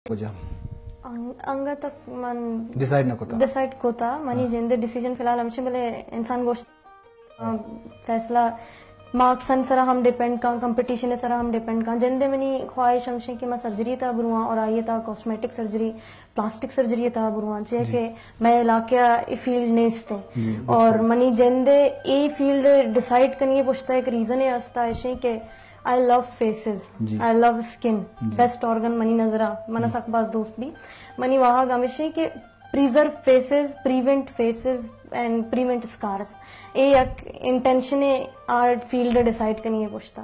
کجا؟ انگ-، انگت تک من ڈیسائیڈ نہ کتا۔ ڈیسائیڈ کتا، منی ہاں۔ جند ڈیسیژن فی الحال ہمشی، بلے انسان گوشت، آ، فیصلہ مارکس ان سرا ہم ڈیپینڈ کاں، کمپٹیشن سرا ہم ڈیپینڈ کاں۔ جند منی خواہش ہمشی کہ میں سرجری تا برواں اور آئیے تا کاسمیٹک سرجری، پلاسٹک سرجری تا برواں، چے جی۔ کہ میں علاقہ ای فیلڈ نیست ہیں۔ جی، بالکل۔ اور منی جند ای فیلڈ ڈیسائیڈ کنی پشتا ایک ریزن ہے استا ایشی کہ آئی لو فیسز، جی۔ آئی لو اسکن، جی۔ بیسٹ آرگن منی نظرا، منا ہم۔ سک باز دوست بھی۔ منی واہگ ہمیشی کہ preserve faces, prevent faces and prevent scars. اے یک انٹینشن ہے آرٹ فیلڈ ڈیسائیڈ کنی پشتا۔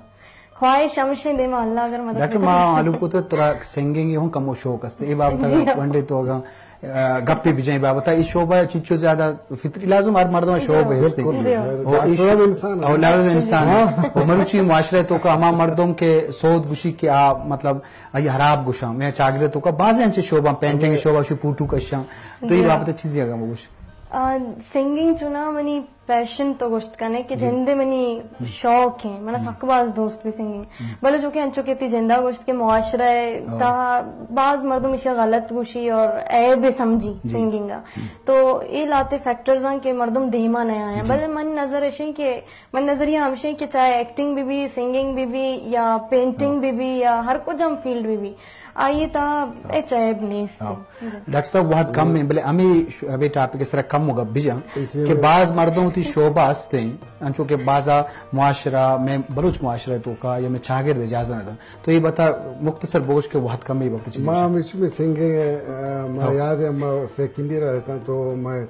خواہش ہمشی دیما اللہ اگر مدد ڈاکٹر، بکنی۔ ما معلوم کو تو ترا سنگنگ ہوں کمو شوق است۔ اے بابت جی۔ ونڈے تو اگاں آ، گپے بجائیں بابت ء، اے شعبہ چنچو زیادہ فطری لازم ہر مردم شعبہ ہستے۔ بالکل۔ جی۔ او ڈاکٹر ایش-، ہم انسان ہے۔ او لازم انسان ہے۔ ہاں۔ او مروچی معاشرہ تو کا ہما مردم کے سود گشی کہ آ مطلب آئی حراب گشاں، میں چاگرد تو کا بعض انچے شعبہ، پینٹنگ شعبہ شی پوٹو کشاں۔ تو یہ جی۔ بابت چیزیں اگر مگوش۔ آ، سنگنگ چنا منی پیشن تو گوشت کنے کہ جی۔ جند منی شوق ہیں، منا سک باز دوست بھی سنگنگ۔ بلے چونکہ انچو کہ تی جندا گوشت کہ معاشرہ ہے، ہاں۔ تا باز مردم ایشا غلط گوشی اور عیب سمجھی جی۔ سنگنگ آ۔ تو اے لاتے فیکٹرز ہیں کہ مردم دیما نہ آئیں۔ جی۔ بلے من نظر اشیں کہ، من نظریہ ہمشیں کہ چاہے ایکٹنگ بھی بھی، سنگنگ بھی بھی، یا پینٹنگ ہاں۔ بھی بھی، یا ہر کجام فیلڈ بھی بھی، آئیے تا ہچ عیب نیست۔ ہاں۔ جی۔ ڈاکٹر صاحب، وہد کم ہیں، بلے ہمیں ش-، ہمیں ٹاپک سرا کم گپ بجاں کہ بعض مردم تی شعبہ ہستے ہیں، انچو کہ بعضا معاشرہ میں، بلوچ معاشرہ تو کا یا میں چاگرد اجازت نہ دا۔ تو یہ بتا مختصر بوش کہ وہد کم ہے، یہ بات چیز ما ہے۔ ہمیشہ میں سنگنگ، آ، ما ہاں۔ یاد ہے، ما سیکنڈ ایئر رہتا تو میں،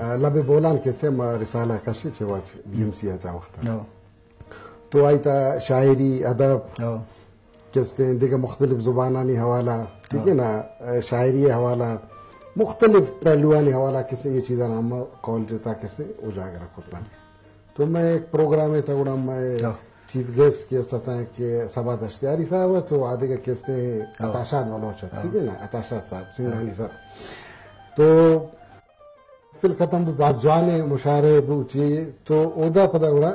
آ، لب بولان کسے ما رسالہ کشی چے واچ بی ایم سی آ چا وقت۔ ہاں۔ تو آئی تا شاعری، ادب، ہاں۔ کستے ہیں، دیگہ مختلف زبانانی حوالہ، ٹھیک ہے نا، شاعری حوالہ، مختلف پہلوانی حوالہ کسے یہ چیزاں ہم کال جتا کسے اجاگر کرتا۔ تو میں ایک پروگرام ہے تھا گڑا میں ہاں۔ چیف گیسٹ کے ساتھ ہیں کہ صبا دشتیاری صاحب ہے، تو آدھے کا کستے ہیں ہاں۔ عطا شاد بلوچ ہے، ہاں۔ ٹھیک ہے نا، عطا شاد صاحب، سنگھانی سر۔ تو فل ختم بو، باز جوانیں مشاعرہ بو چی، تو اودا پدا گڑا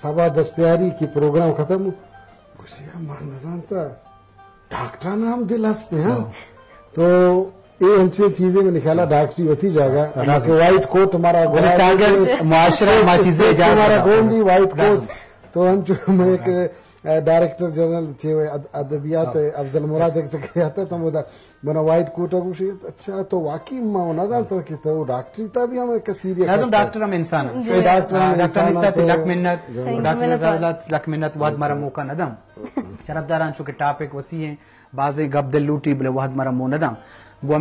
صبا دشتیاری کی پروگرام ختم بو۔ گوشتی، "یار، ما نزانتا ڈاکٹر نام دل ہستے ہیں۔" ہاں۔ تو اے انچیں چیزیں منی خیال ڈاکٹری وتی جاگہ، ہاں، لازم۔ کہ وائٹ کوٹ ہمارا بلے گولا چاگر دے، معاشرہ ما چیزیں اجازت ہمارا نہ۔ گون دی وائٹ لازم۔ کوٹ۔ تو انچو میں ایک لازم۔ ڈائریکٹر جنرل چے اد-، ادبیات ہاں۔ افضل مراد ایک چکر آتا تو مدا منا وائٹ کوٹ گوشی، اچھا تو واقعی ما نہ جانتا کہ تو ڈاکٹری تا بھی ہم ایک سیریس لازم۔ ڈاکٹر ہم انسان ہے۔ جی۔ ڈاکٹر ہم ڈاکٹر انسان نثار ہے تو لک منت، تھینک یو، ڈاکٹر منت۔ نثار لک منت، وہد مرا موقع نہ دم۔ شرف داران چونکہ ٹاپک وسیع ہیں، بازیں گپ دل لوٹی بلے وہد مرا مو نہ دم۔ گو ہمیں